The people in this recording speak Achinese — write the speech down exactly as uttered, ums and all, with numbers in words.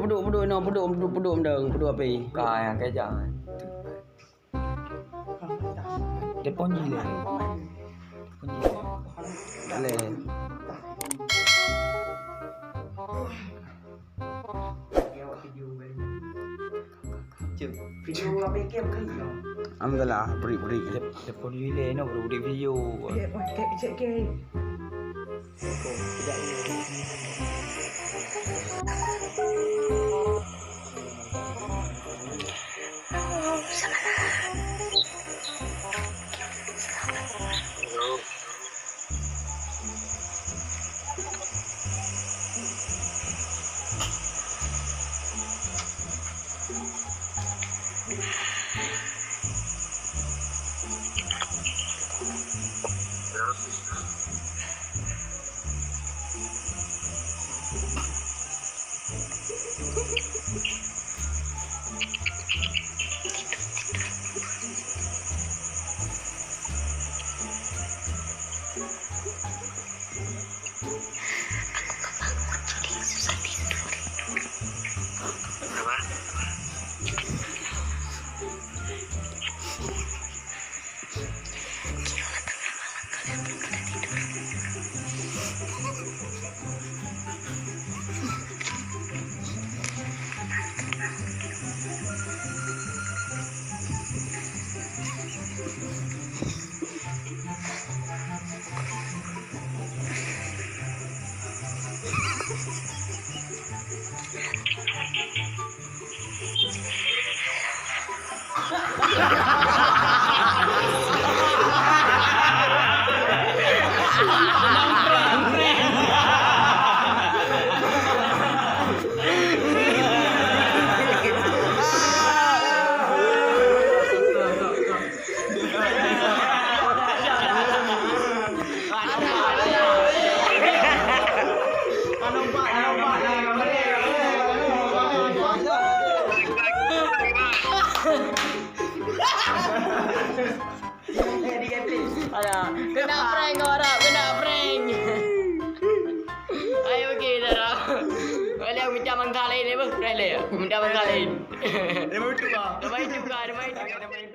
Peuduek, peuduek inoe, peuduek, peuduek, peuduek meudeueng, peuduek api. Ka nyang keujang. Telepon jih lé. Telepon jih lé. Lé. Cek. Video apa ke bukan? Alhamdulillah, break, break. Tep-, telepon jih lé, no, break video. Ya, wah, cek, cek, cek. Alah, kena prank kau harap, kena prank. Ayo, okey, dah, dah. Boleh minta mangga lain, eh, bang. Prank lain. Minta mangga lain. Dia baru tukar. Dia baru tukar, dia baru tukar.